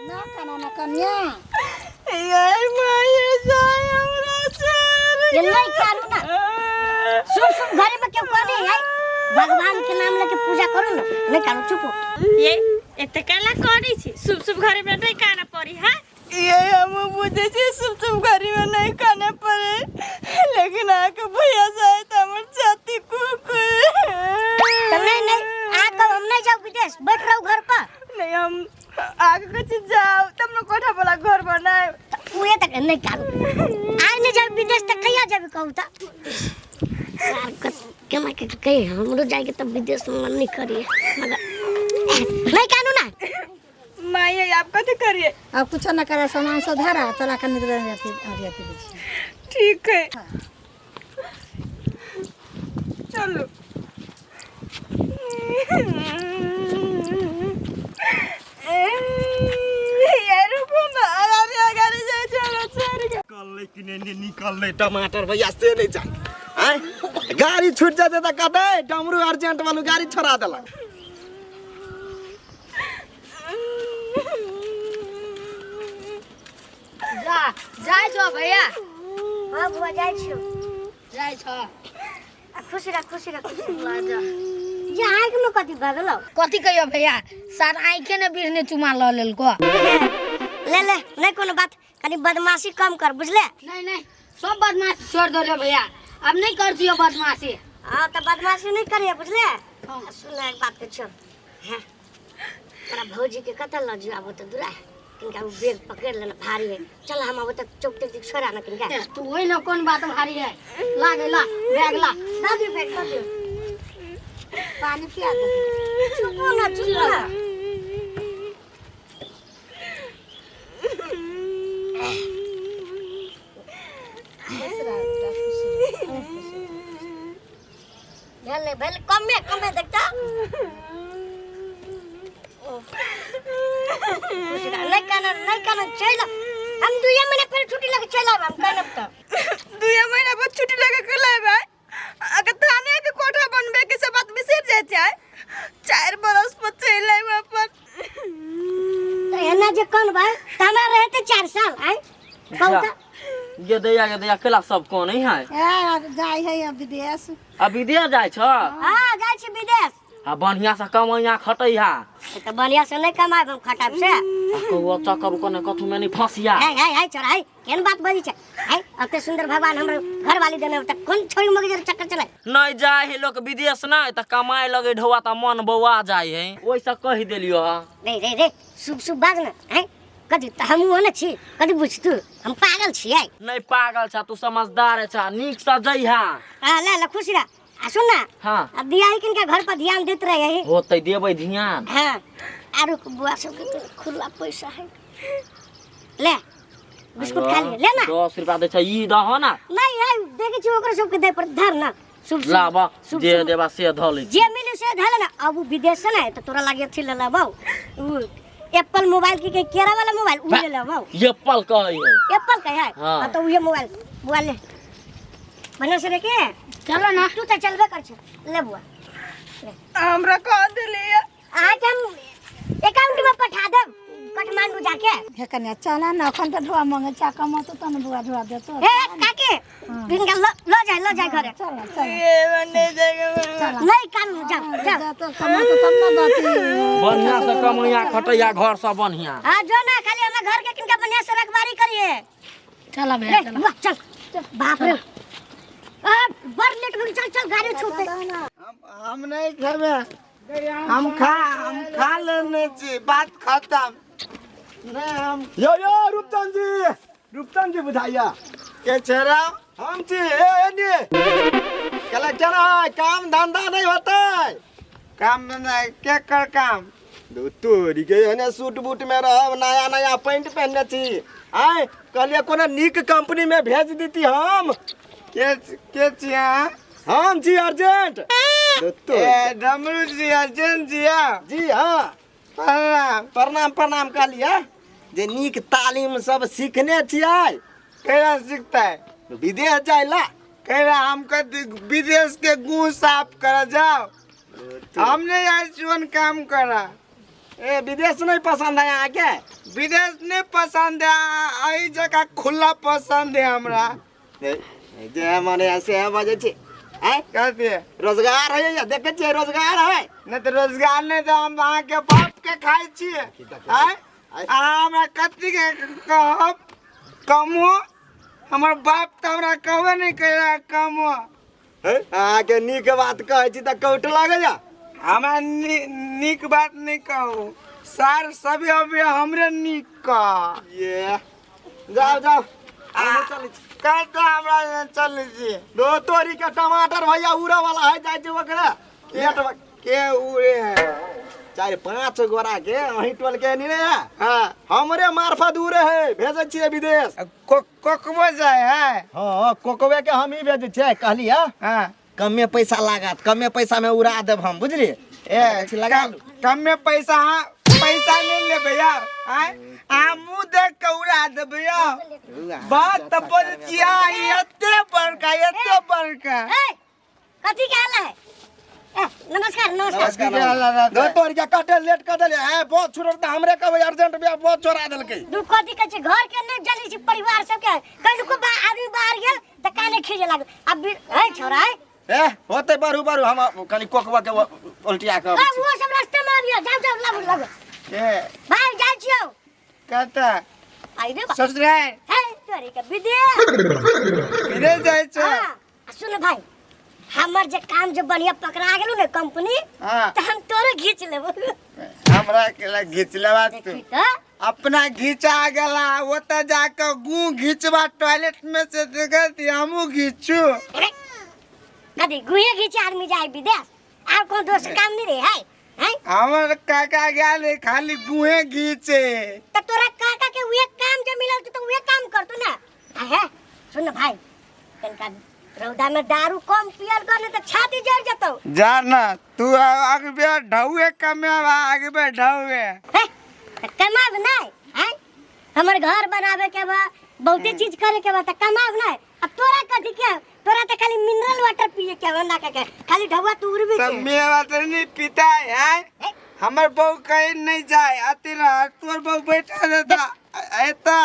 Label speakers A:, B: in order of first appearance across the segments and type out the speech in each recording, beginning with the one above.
A: ना काना ना कनिया।
B: ये माये जाय हमरा छोड़।
C: ये नहीं कानू ना, सुन सुन, घरे में क्यों कहने है? भगवान के नाम लेके पूजा करो ना। नहीं कानू, चुप हो।
D: ये एते काला करै छी? शुभ शुभ घरे में नहीं काना पड़ी? हाँ,
B: ये हम बुझे छी शुभ शुभ घरी में नहीं काने पड़े, लेकिन आके भैया जाए तो हमर छाती कुकुर।
C: तो नहीं नहीं, आ कब हम नहीं जाओ विदेश, बैठ रहो घर पर।
B: नहीं, हम आगे कुछ जाओ तब न कोठा वाला घर बनाए।
C: तो उहे तक नहीं कानू, आइ नहीं जाओ विदेश तक कहिया जाबे कहू? त सार केना के कही, हमरो जाके तब विदेश में मन नहीं करिए, मगर नहीं कानू ना।
B: माई, आप कथी करिए?
A: अब कुछ ना करे, सामान सब धरा चला के निकल जाती जाती।
B: ठीक है, चलो। ये रुको ना, अरे गाड़ी जाए, चलो छोड़ के
E: निकललै कि नहि निकललै टमाटर भैया से नहि जान। आँय, गाड़ी छूटि जेतै तऽ कहतै डमरू अर्जेंट वालू गाड़ी छोड़ा देलक।
F: जा जाइ छौ भैया?
C: हाँ बुआ, जाइ छियौ।
F: जाइ छौ?
C: आ खुशी रह, खुशी रह, खुशी रह।
F: जा।
C: जे आँखि में कथी भऽ गेलौ?
F: कथी कहियो भैया, सर आँखे ने बिरने चुमा लऽ लेलको।
C: ले ले, नहीं कोनो बात, कनी बदमाशी कम कर, बुझले?
F: नहीं नहीं, सब बदमाशी छोड़ दो भैया, अब नहीं कर छियो बदमाशी।
C: हाँ, तो बदमाशी नहीं करिए, बुझले?
F: हाँ।
C: आ सुन एक बात के छो, हाँ, तोरा भौजी के कतऽ लऽ जो आबो तऽ दूरा किनका उ बैग पकड़ लेना भारी है। चल, हम आबो तक चौक तक छोड़ा ना किनका।
F: ए, तू वही ना कौन बात भारी है? ला गे, ला बैग ला।
C: दऽ दियौ बैग, दऽ दियौ।
A: पानी पिया दे।
C: चुपो ना, चुपो ना।
A: खुश रह बेटा, खुश रह, खुश रह।
C: भेलै भेलै, कमे कमे देखता। खुश रह, नहीं कानन, नहीं कानन, चलि आब। हम दुइये महीना फेर छुट्टी लगे चलि आब, हम कानब तऽ।
B: 2 महीना बाद छुट्टी लगे के लेबै, अगर थाने के कोठा बनबे के सब बात बिसरि जाइ छै, 4 बरस पर चलि आयब अपन।
C: तऽ एना जे कनबै तऽ हमरा रहते 4 साल आइ कहू तऽ।
G: गे दैया, गे दैया, केला सब कोन है?
A: ए, जाइ है अब विदेश।
G: आ विदेश जाइ छ?
C: हाँ, जाइ छी विदेश।
G: आ बढ़िया से कमैया खटैया।
C: तऽ बढ़िया से नहीं कमाएब हम, खटाब से।
G: आ कहू, अच्छा करू, कने कथू में नहीं फंसिया।
C: है है है, चोरा है, केहन बात बजै छै है? एते सुंदर भगवान हमर घरवाली देने तऽ कोन छोरी मगजर चक्कर चले?
G: नहीं जाय है लोग विदेश, नहीं तऽ कमाए लगे ढौआ तऽ मन बौआ जाय है, ओहिसँ कहि देलियो हा।
C: रे रे रे, शुभ शुभ बाज न है। कथी तऽ हमहूँ ओने छी, कथी बुझ तू, हम पागल छियै?
G: नहीं पागल छ तू, समझदार छ, नीक से जइहा।
C: आ ले ले, खुशी रह। आ सुन ना।
G: हाँ।
C: आ दियाही किनका घर पर ध्यान देत रहे।
G: होतै, देबै ध्यान।
C: हाँ, आरो बुआ सबके तो खुला पैसा है। ले, बिस्कुट खा लिए, ले ना।
G: 10 रुपया दै छै, ई दहो ना।
C: नहीं है, देखे छी ओकरा सबके दे पर धर ना। शुभ शुभ।
G: लाबा।
C: शुभ
G: जे
C: शुभ।
G: देबा से धऽ लै छी।
C: जे मिले से धर ना। अब उ विदेश से ना है तो तोरा लागे अथी ले लेबौ, उ एप्पल मोबाइल की के केरा वाला मोबाइल उ ले लेबौ।
G: एप्पल कहै है।
C: एप्पल के है।
G: हाँ।
C: हाँ, तो उहे मोबाइल बुआ ले, बढ़िया से रखे।
F: चलो ना।
C: तू तो चलबे कर छे, ले बुआ।
B: हमरा कह देलियै।
C: अहाँके हम अकाउंट में पठा देब काठमांडू जाके।
A: हे कन्या, चला ना, अखन तऽ ढोआ मंगे छा, कमतो तब ने बुआ ढोआ देतो।
C: हे काके, हिनका ल ल जाय, ल जाय घरे।
A: चल चल।
B: ये बने जगह।
C: नहीं कानू, जाओ जाओ।
A: जातो, कमतो तब ने दती।
G: बढ़िया से कमैया खटैया घर से बढ़िया।
C: हाँ, जो ना, खाली हमें घर के किनका बढ़िया से रखवारी करिए।
F: चल भैया।
C: रे
F: चल।
C: बुआ, चल। बाप रे, आ, बड़ लेट हो गेल, चल चल, गाड़ी छूटे।
E: हम नहीं खेबे, हम खा लेने छी, बात खत्म। नहीं हम
H: यो यो रूपचंद जी, रूपचंद जी बुझाइया।
E: के छेरा?
H: हम छी। ए एने कहला केना है, काम धंधा नहीं होता है?
E: काम धंधा के कर काम?
H: तोरी के, एने सूट बूट में रहब, नया नया पैंट पहनने छी। आय कहलिए कोनो नीक कंपनी में भेज देती हम।
E: के के छी अहाँ?
H: हम छी अर्जेंट।
E: ए डमरू जी, अर्जेंट जी?
H: जी हाँ।
E: प्रणाम।
H: प्रणाम प्रणाम। कहलिए जे नीक तालीम सब सीखने छियै।
E: केना सीखता है?
H: विदेश जाय ला।
E: केना हम विदेश के गु साफ कर जाओ? हमने ऐसन काम करा।
H: ए विदेश नहीं पसंद है अहाँके?
I: विदेश नहीं पसंद है, एहि जगह खुला पसंद है हमरा।
H: जे मने से बजै छी। आँय?
I: कथी?
H: रोजगार है या देखै छियै रोजगार है?
I: नहीं तऽ रोजगार नहीं तऽ हम अहाँके बाप के खाइ छियै। आँय? अहाँ हमरा कथी के कहब कमो? हमर बाप तऽ हमरा कहबे नहीं कयलक कमो।
H: अहाँके नीक बात कहै छी तऽ कौट लागैया।
I: हमरा नीक बात नहीं कहू सर, सभी अभी हमरे नीक कह।
H: ये जाओ जाओ, हमहूँ चलै छी।
I: कतऽ हमरा चलै छी?
H: दो तोरी के टमाटर भैया उड़े वाला है, जाइ छी ओकरा लेट
I: के उड़े है?
H: 4-5 गोरा के अहीं टोल के नहीं रे।
I: हाँ।
H: हमरे मार्फत उड़े है, भेजै छियै विदेश।
I: कोकबो जाय है?
H: हाँ, कोकबे के हम ही भेजै छियै, कहली है।
I: हाँ।
H: कमे पैसा लागत, कमे पैसा में उड़ा देब हम, बुझलियै?
I: ए,
H: लगा लू।
I: कमे पैसा, हाँ, पैसा नहीं लेबै यार। आँय? अहाँ मुँह देख के उड़ा देबै यार। बात तऽ बजै छियै, अहाँ एते बड़का, एते बड़का।
C: ए, कथी के हाल है? ए, नमस्कार, नमस्कार।
H: नमस्कार, नमस्कार। दो तोरी के काटे लेट कर देलियै। ए, बहुत छोड़ तऽ हमरे कहबै अर्जेंट बियाह, बहुत छोड़ा देलकै।
C: दू कथी कहै छै, घर के नहि जलै छै, परिवार सबके। कहियो आदमी बाहर गेल तऽ काने खींचे लागल। अब है छोरा, है?
H: ए, होतै बरू बरू, हम कनि कोकबा के उल्टिया के अबै
C: ए,
H: छी।
C: ओहो सब रास्ते में आबियो, जाउ, जाउ, लागू, लागू।
I: ए।
C: भाई, जाइ छियौ।
I: कतऽ?
C: आई रे बा।
I: ससुराल।
C: हे, तोरी के विदेश।
I: विदेश जाइ छै?
C: हाँ, आ सुन भाई, हमर जे काम जे बढ़िया पकड़ा गेलौ ने कंपनी,
I: हाँ।
C: तऽ हम तोरो घीच लेबौ।
I: हमरा केला घीच लेबा तू?
C: देखी तऽ।
I: अपना घिचा गेला, ओतऽ जाके गू घिचबा टॉयलेट में से देखत हमहूँ घिचू।
C: अरे, कथी गुहे घिचे आदमी जाए विदेश? आर कोनो दोसर काम नहीं रे है? हैं?
I: हमर काका गेल रहे खाली गुहे घिचे।
C: तऽ तोरा काका के उहे काम जे मिलल छौ तऽ उहे काम करतौ ने। आ हे, सुन ने भाई, तनिका रौदा में दारू कम पियल कर, नहीं तऽ छाती जर जेतौ।
I: जा ना तू अगबे ढौए कमेबा, अगबे ढौए।
C: हे, तऽ कमाब नहीं, हैं? हमर घर बनावे के बा, बहुते चीज करे के बा, तऽ कमाब नहीं। अब तोरा कथी के? तोरा तऽ खाली मिनरल वाटर पिए के बा, ना के के। खाली ढौआ तू उड़बी
I: तऽ
C: के।
I: मेवा तऽ नहीं पीता है, हैं? हमर बहू कहीं नहीं जाए, अति रह, तोर बहू बैठा देता, एता।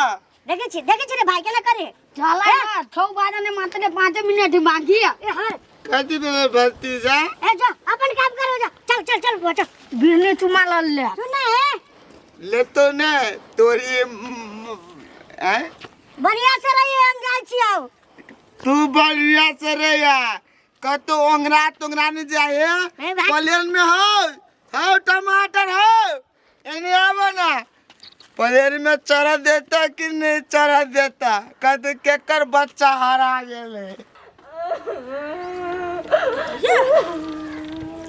C: देखै छी, देखै छी रे भाई, केना करे?
F: चला ना, छौ बाजने ने मात्र 5 मिनट बाकी है।
C: ए, हाँ।
I: कथी देबै भतीजा?
C: ए, जा, अपन काम करो, जा। चल, चल, चल, बुआ, चल।
F: बिरनी चुमा ल ले।
C: सुन ना, हे।
I: ले तो ने, तोरी, हैं?
C: बढ़िया से रहिए, हम जाइ छियौ।
I: तू बढ़िया से रहिया, कतौ ओंगरा तोंगरा नहीं जाए,
C: ए भाई।
I: प्लेन में हो, हो टमाटर हो, एने आबो ना। प्लेन में चढ़ा देता कि नहीं चढ़ा देता? कहते केकर बच्चा हरा गेलै।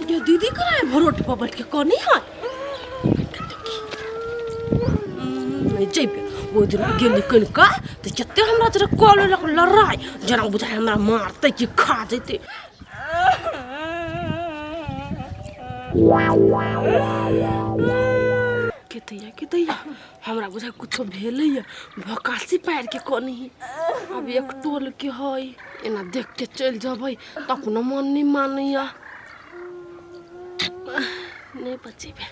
D: ये दीदी कहाँ है? भरोट पर बैठ के कौन है? नहीं जेबे। ओहि दिन गेली कनिका तऽ जते हमरा जरा कॉल लेलक लड़ाई, जेना बुझाइ हमरा मारतै कि खा जेतै। के दैया, के दैया, हमरा बुझाइ कुछो भेलैया, भकासी पारि के कनी। आब एक टोल के है, एना देख के चलि जेबै तऽ अपनो मन नहि मानैया। नहि बचेबै।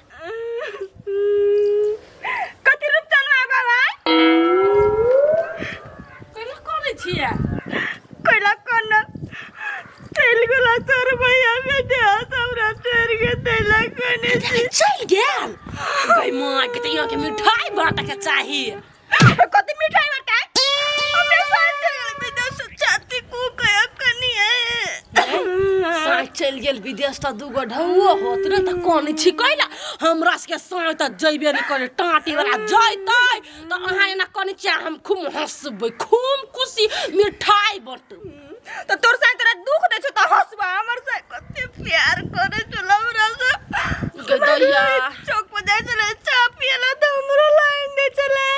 B: कथी रूप चलवा बाबा?
D: कैला करै छियै?
B: कैला कोन चलि गेला तोर भैया विदेश, हमरा छोड़ि के तैला कोने छी।
D: चलि गेल? गै माँ के तऽ यहाँ के मिठाई बाँटऽ के चाही।
B: कथी मिठाई बाँटै? हमरा साथ चलि गेल विदेश, छाती कूकैया कनी है।
D: साँझ चलि गेल विदेश तऽ दूगो ढौओ होत ने तऽ कनै छी कैला? हमरा सबके साँझ तऽ जैबे नहि करै, टाँटी वाला जैतै तऽ अहाँ एना कनै छियै, हम खूब हँसबै, खूब खुशी मिठाई बँटबै।
B: तऽ तोर साँझ तोरा दुख दै छौ तऽ हँसबा, हमर साँझ कते प्यार करै छौ हमरा से।
D: गै दैया।
B: चौक पर जाइ छलै चाह पियला तऽ हमरो लाइन दै छलै,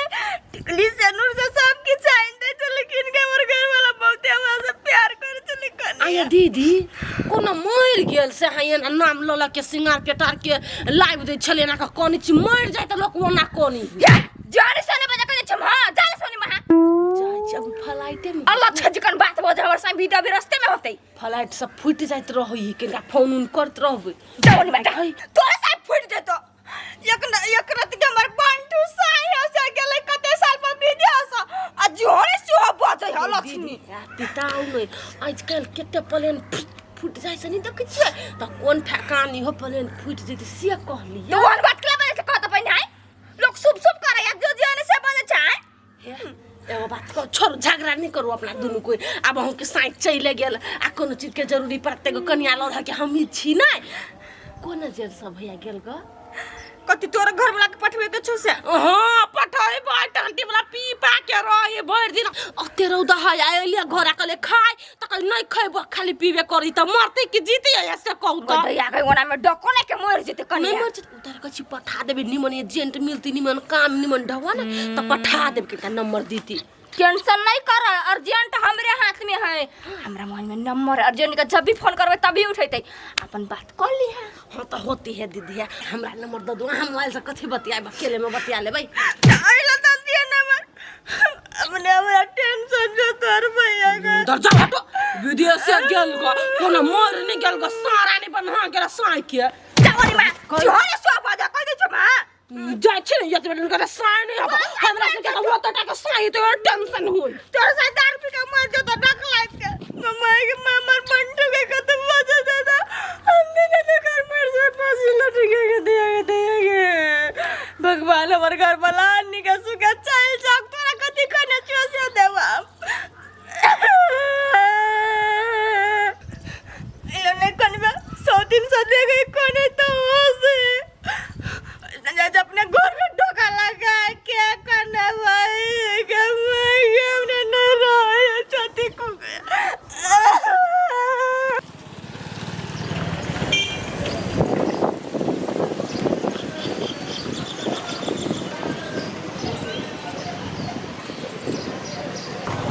B: टिकली सेनुर से सब किछु आनि दै छलै किन के। हमर घरवाला बहुते हमरा से प्यार करै छलै कनी।
D: आया दीदी, कोनो मरि गेल से अहाँ एना नाम लऽ लऽ के सिंगार पेटार के लाबि दै छलै, एना कऽ कनै छी? मरि जाइ तऽ लोक ओना कनै।
B: जाने सोने बजा के छम, हां जाने सोने महा
D: जाइ छी अभी फ्लाइटे में।
B: अल्लाह छजकन बात बज, हमर संग भी अभी रास्ते में होतै।
D: फ्लाइट सब फूटि जाइत रहै, कनिका फोन उन करैत रहबै।
B: जाओ नी बेटा, तोरा साथ फूटि जेतो। एक न एक रात के हमर बंटू साई हो से गेलै कते साल पर विदेश आ जोरे सेहो बजै है लक्ष्मी।
D: तिताउ नहि, आजकल कते प्लेन फुट जाइ छै, नहि देखै छियै? तऽ कोन ठेकानी हो प्लेन फुटि जेतै से कहलियै।
B: तो वन बात के बजे छै कहत पहिने है लोग सुप सुप करे या जो जे से बजे छै।
D: हे, एगो बात कहू, छोड़ू, झगड़ा नहि करू अपना दुनू कोइ। आब अहूँके साँझ चलि गेल आ कोनो चीजके जरूरी पड़तै एगो कनिया लऽ के हमही छी नहि। कोन जेल सब भैया गेल ग?
B: कथी तोरा घर वाला के पठबे के छौ से?
D: हाँ पठेबै, टांटी वाला पी पा के रहे भरि दिन। अते रौदा है, आइ एलियै घर आ कहलियै खाय तऽ कहै नहि खैबो, खाली पीबे करी, तऽ मरतै कि जीतै से कहू तऽ?
B: दैया के ओना में डको नहि के मरि जेतै
D: नहि
B: कनिया।
D: मर जेतै, उतार कऽ छी पठा देबै, निमन एजेंट मिलती, निमन काम निमन ढौआ ने तऽ पठा देबै, कनिका नंबर दीती।
B: टेंशन नहीं कर, अर्जेंट हमरे हाथ में है, हमरा मन में नंबर अर्जेंट के जब भी फोन करबे तभी उठेते, अपन बात कर ली है।
D: हाँ तो होती है दीदी, है हमरा नंबर दऽ दू, हम मोबाइल से कथी बतियाब, अकेले में बतिया लेबै।
B: अइला त दिए नंबर, अपने हमरा टेंशन जो तोर भैया के।
D: उधर जा हटो, विदेश से गेल गो कोनो मर नहीं गेल गो, सारा नहीं बन्हा गेल साई के।
B: जाओ रे मां, जोरे सो बाजा कह दे छो मां।
D: जाइ छी ने यत बेटन के साई नहीं हबो, हमरा से के वो तो टाका साई तो टेंशन होई।
B: तोर साई दारू पी के मर जो तो डक लाग के मम्मा के मामा बंटू के खत्म बजा दादा, हम भी नहीं घर मर जाए फांसी लटके के दिया के दिया के भगवान हमर घर वाला निका सुखा चल जाग, तोरा कथी खाने छो से देवा। इन्होंने कनबे 100 300 दे गई कोने तो से जब अपने घर में धोखा लगा क्या करना भाई के मैं हमने नहीं रहा छाती को।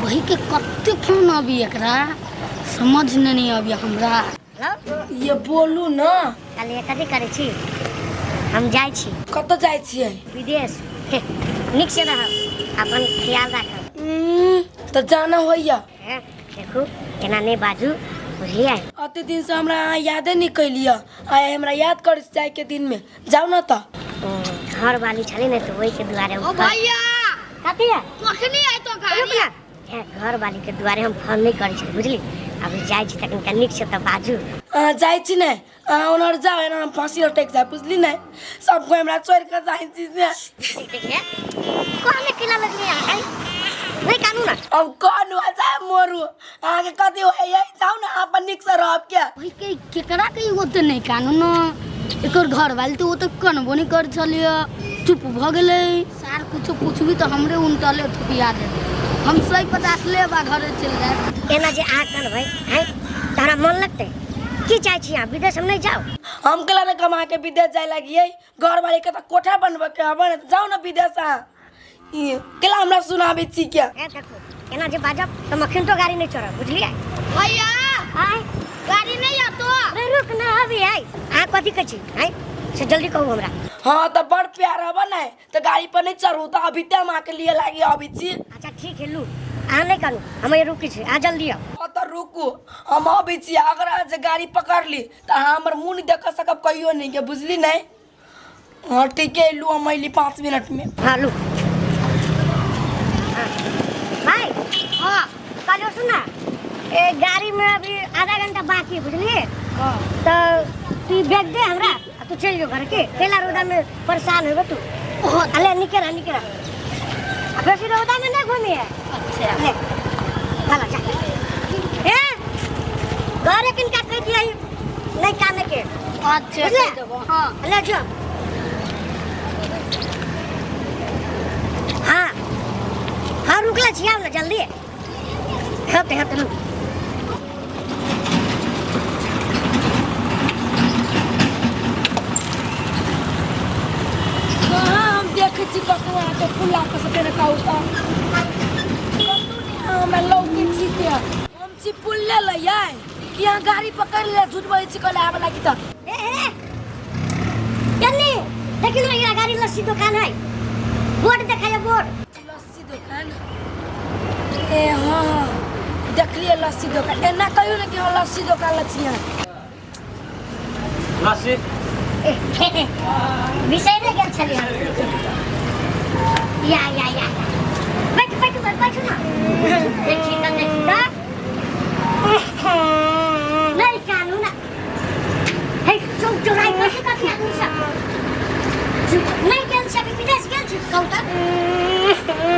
F: वही के कते फोन अभी एकरा समझ नहीं अभी हमरा।
J: ये बोलू ना।
C: कहलियै कथी करै छी? हम जाइ छी।
J: कतऽ जाइ छियै?
C: विदेश। हे, नीक से रहब, अपन ख्याल राखब।
J: तऽ जाना होइया।
C: हे, देखू एना नहि बाजू, बुझलियै?
J: अते दिन से हमरा अहाँ यादे नहीं कैलियै, आइ हमरा याद कर जाय के दिन में जाउ ना तऽ।
C: घर वाली छलै ने तऽ ओहिके दुआरे।
F: ओ भैया
C: कथी है?
F: कखनी आइ तो गाड़ी?
C: रुक ना। हे, घर वाली के दुआरे हम फोन नहीं करै छी, बुझली? अभी जाइ छी तऽ कनिका नीक से तऽ बाजू।
J: अहाँ जाइ छी ने, अहाँ ओनहर जाउ, एना हम फांसी लटकि जाय, बुझली ने? सब कोइ हमरा छोड़ि कऽ जाइ छी से।
C: देखिए कहने केला लगली अहाँ नहीं कानू ना।
J: अब कौन हुआ चाहे मरू, अहाँके कथी होइया, जाउ ने अहाँ अपन नीक से रहब के।
F: वही के केकरा के ओते नहीं कानू न, एकर घर वाली तो ओ तो कनबो नहीं कर छलिए, चुप भ गेलै। सार कुछो पूछबी तो हमरे उनटले थुपिया देते, हम 150 लेब आ घरे चलि जायब।
C: एना जे अहाँ कनबै हैं तोरा मन लगतै? की चाहै छी अहाँ विदेश हम नहीं जाउ?
J: हम केला ने कमा के विदेश जाय लागियै, घर वाली के तऽ कोठा बनबऽ के हबे ने, जाउ ने विदेश अहाँ। ई केला हमरा सुनाबै छी के?
C: ए देखू एना जे बाजब तऽ मखन तो गाड़ी नहीं चढ़ब, बुझलियै?
F: भैया
C: आय
F: गाड़ी नहीं आतो।
C: अरे रुक ना अभी आय, अहाँ कथी कहै छी आय से जल्दी कहू हमरा।
J: हाँ तऽ बड़ प्यार हबे ने तऽ गाड़ी पर नहीं चढ़ू तऽ अभी ते हम अहाँके लिए लागी अभी छी।
C: अच्छा ठीक है लू, अहाँ नहीं कहू, हम रुकी छी, अहाँ जल्दी आउ।
J: हाँ तऽ रुकू हम अबै छी, अगर अहाँ जे गाड़ी पकड़ ली तऽ अहाँ हमर मुँह नहीं देख सकब कहियो नहीं के, बुझली नहीं? हाँ ठीक है लू, हम अयली 5 मिनट में।
C: हाँ लू। हाँ। भाई हाँ कहलियो सुन ना, ए गाड़ी में अभी आधा घंटा बाकी है, बुझलिए?
J: हाँ।
C: तो तू बैग दे हमरा आ तू चल जो घर के, पहला रौदा में परेशान होबे तू। ओहो अले निके रह, निके रह, आ बेसी रौदा में नहीं घूमी है।
F: अच्छा
C: ले चला जा। ए घरे किनका कह दिया नहीं काने के।
F: अच्छा
C: बुझले?
F: कह देबो। हाँ
C: ले जो। हाँ हाँ रुकला छी, आउ ना जल्दी। होते होते लू।
J: कहाँ हम देखै छी कखनो अहाँके फुल्ला के सबके ने कहू तऽ कतौ नहि अहाँ हमरा लौकै छी के। हम छी पुल ले लैयै कि अहाँ गाड़ी पकड़ ले झूठ बजै छी कहले आबऽ लागी तऽ।
C: ए ए जल्दी देखिन ना, यहाँ गाड़ी लस्सी दुकान है, बोर्ड देखाइए बोर्ड।
J: लस्सी दुकान? ए हाँ हाँ देखलिए लस्सी दुकान। एना कहियो ने कि हाँ लस्सी दुकान लग छी अहाँ।
G: लस्सी
C: बिसैरे गेल छलियै हम। या या या बैठ बैठ बैठ बैठ ना। देखी तऽ, देखी तऽ। नहीं कानू ना। हे, चुप चुराई कथी कथी आदमी सब नहीं गेल छी, अभी विदेश गेल छी। कहू तऽ,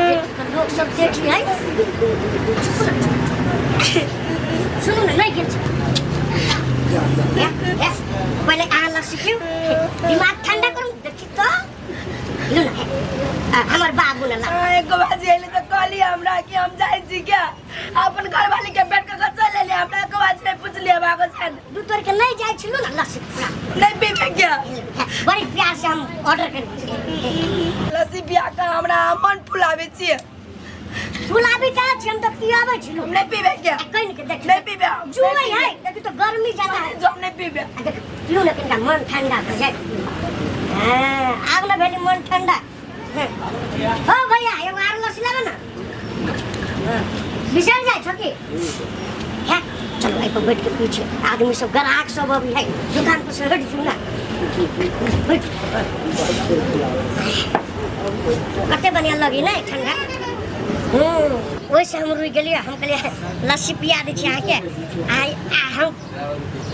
C: देखी तऽ, लोक सब देखी है। सुनू ने, नहीं गेल छी। या, या, पहिले अहाँ लस्सी पीउ, दिमाग ठंडा करू। देखी तऽ, लू ना। हमर बाबू ने ला।
J: एको बाजी अइले तऽ कहली हमरा कि हम जाइ छी क्या अपन घरवाली के बैठ के चल एली। हमरा एको बाजी नहीं पुछली, हम आगो छान
C: दू तोड़ के नहीं जाइ छी। लू ना लस्सी पूरा।
J: नहीं पीबे क्या।
C: बड़ी प्यार से हम ऑर्डर कर।
J: लस्सी पिया के हमरा मन फुलाबै छी।
C: फुलाबी कहाँ छी? हम तऽ पियाबै छी। लू।
J: हम नहीं पीबे क्या।
C: कहीं के देख।
J: नहीं पीबे हम।
C: जुए है, देखी तो, गर्मी ज्यादा है।
J: जो हम नहीं पीबे।
C: आ देख, पियू ना, कनिका मन ठंडा भऽ जाए। हाँ, आब ने भेली मन ठंडा। हाँ। हो भैया, एगो आर लस्सी लाबे ना। हाँ। बिसरि जाइ छौ की है? चलो, एहि पर बैठ के पी छियै। आदमी सब, ग्राहक सब अभी है दुकान पर से। हटि जू ना, बैठ। कते बढ़िया लगी ने ठंडा। ओहिसँ हम रुकि गेलियै। हम कहलियै लस्सी पिया दै छी अहाँके। आइ आ हम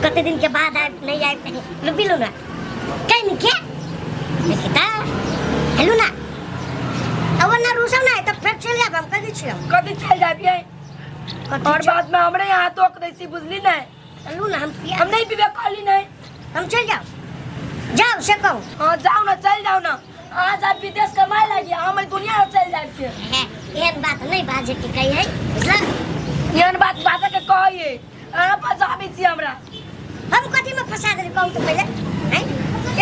C: कते दिनके बाद आबि नहि आबि। लू, पी लू ना। कहीं के देखी तऽ, हेलू ना। अब ना रुसब ना तऽ फेर चलि जायब हम, कह दै छियै।
J: कथी चल जाबियै?
C: कथी?
J: और बाद में हमरे यहाँ तोक दै छी, बुझली नहीं?
C: लू ना, हम पिया।
J: हम नहीं पीबे, कहली नहीं।
C: हम चलि जाउ, जाउ से कहू।
J: हाँ, जाओ ना, चल जाओ ना। आज आप विदेश कमाए लागी, हम एहि दुनिया में चल जाए के।
C: हे, एहन बात नहीं बाजे के कही है, बुझल?
J: एहन बात बाजे के कहिए, अहाँ फंसाबै छी हमरा।
C: हम कथी में फंसा देली, कहू तो पहिले? हैं,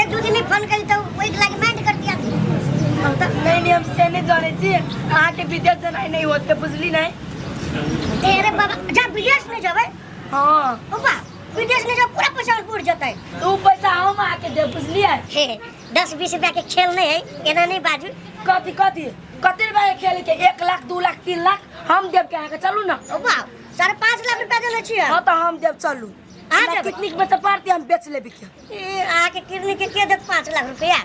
C: एक दू दिन नहीं फोन करी तो ओहि लागी माइंड कर दिया, कहू तो।
J: नहीं नहीं, हम से नहीं जाने छी। अहाँके विदेश जेनाइ नहीं होते, बुझली नहीं?
C: तेरे बाबा, जा विदेश में जेबै?
J: हाँ।
C: ओ बा, विदेश में जब पूरा पैसा पुर जेतै।
J: तो उ पैसा हम अहाँके देब, बुझलियै?
C: हे, 10-20 रुपया के खेल नहीं है, एना नहीं बाजू।
J: कथी कथी कते रुपया के खेल के? 1 लाख, 2 लाख, 3 लाख हम देब के अहाँके, चलू ना।
C: ओ बा, 5.5 लाख रुपया देने छियै।
J: हाँ, तऽ हम देब, चलू।
C: अहाँ
J: हमरा
C: देबै?
J: किडनी बेचऽ पड़तै, हम बेच लेबै के।
C: ए, अहाँके किडनी के के देत 5 लाख रुपया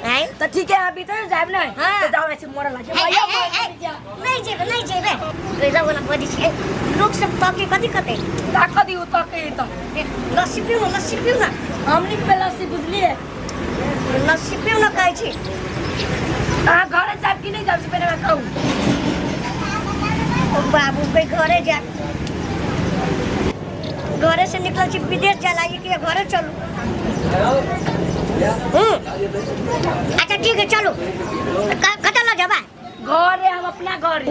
C: आँय?
J: तऽ ठीक है, अहाँ भीतर जायब ने?
C: हाँ।
J: तऽ जाउ, ऐसे मरऽ लागे।
C: हे, हे, हे, हे, नहीं जेबै, नहीं जेबै। कैला वाला बजै छियै, लोक सब तके कथी कतै।
J: ताकत दियौ, तके तऽ।
C: हे, लस्सी पीउ ना, लस्सी पीउ ना।
J: हम नहीं पीबै लस्सी, बुझलियै?
C: लस्सी पीउ ना कहै छी।
J: अहाँ घरे जायब कि नहीं जायब से पहिने हमरा कहू।
C: ओ बाबू के, घरे जा, घरे से निकल छी विदेश जाय लागी कि घरे चलू। अच्छा ठीक है, चलू। कतऽ लऽ जेबै?
J: घरे, हम अपना घरे।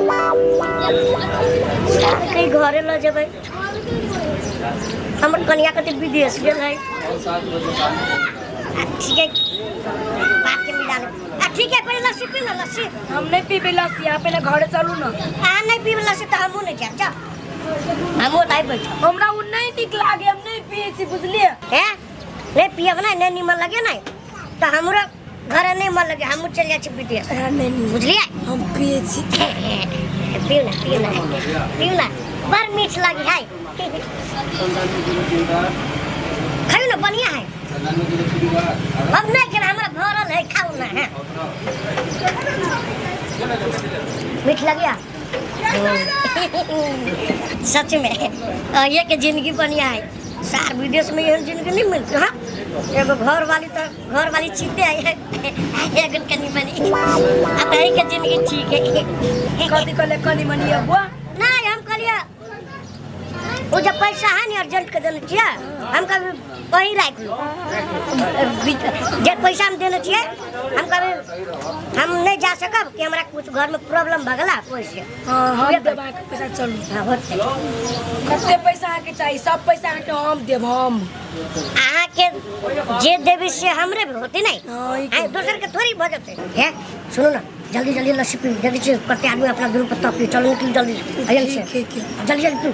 C: कहीं घरे लऽ जेबै? हमर कनिया कते विदेश गेल है। आ, ठीक है, बात के मिला लेब। आ ठीक है, पहिले लस्सी पी ना, लस्सी।
J: हम नहीं पीबै लस्सी, अहाँ पहिले घरे चलू ना।
C: अहाँ नहीं पीबै लस्सी तऽ हमहूँ नहीं जायब। जाओ, हमहूँ ओतहि बैठब।
J: हमरा उ नहीं नीक लागे, हम नहीं पियै छी, बुझलियै?
C: हैं, नहीं पियब ना, नहीं नीमन लगे नहीं तऽ हमरो घरे नहीं मन लगे, हमहूँ चलि जाइ छी विदेश।
J: नहीं नहीं।
C: बुझलियै?
J: हम पियै छी।
C: पीउ ना, पीउ ना, पीउ ना, बड़ मीठ लगे है। खाइयो ना, बढ़िया है। हम नहीं खेबै, हमरा भरल है। खाउ ना। है मीठ लगे सच में। ये के जिंदगी बढ़िया है सार, विदेश में एहन जिंदगी नहीं मिलती। हाँ, एगो घर वाली तो घर वाली चीते है, एगो कनी मनी आ तही के जिंदगी ठीक है।
J: कथी कहले कनी मनी बुआ?
C: नहीं, हम कहलिए वो जब पैसा है नहीं अर्जेंट के देने छियै, हम कभी वही राख लो। जे पैसा हम देने छियै, हम कभी हम नहीं जा सकब कि हमरा कुछ घर में प्रॉब्लम भऽ गेला ओहिसे।
J: हाँ, हम देब अहाँके पैसा, चलू।
C: हाँ, होतै।
J: कते पैसा अहाँके चाही? सब पैसा अहाँके हम देब हम।
C: अहाँके जे देबी से हमरे भी होते नहीं।
J: हाँ, ई।
C: आँय, दोसर के थोड़ी भऽ जेतै। हे, सुनू ना, जल्दी जल्दी लस्सी पी। देखै छियै कते आदमी अपना ग्रुप पर तपी। चलू, निकलू जल्दी अयन से।
J: ठीक है।
C: जल्दी जल्दी पी।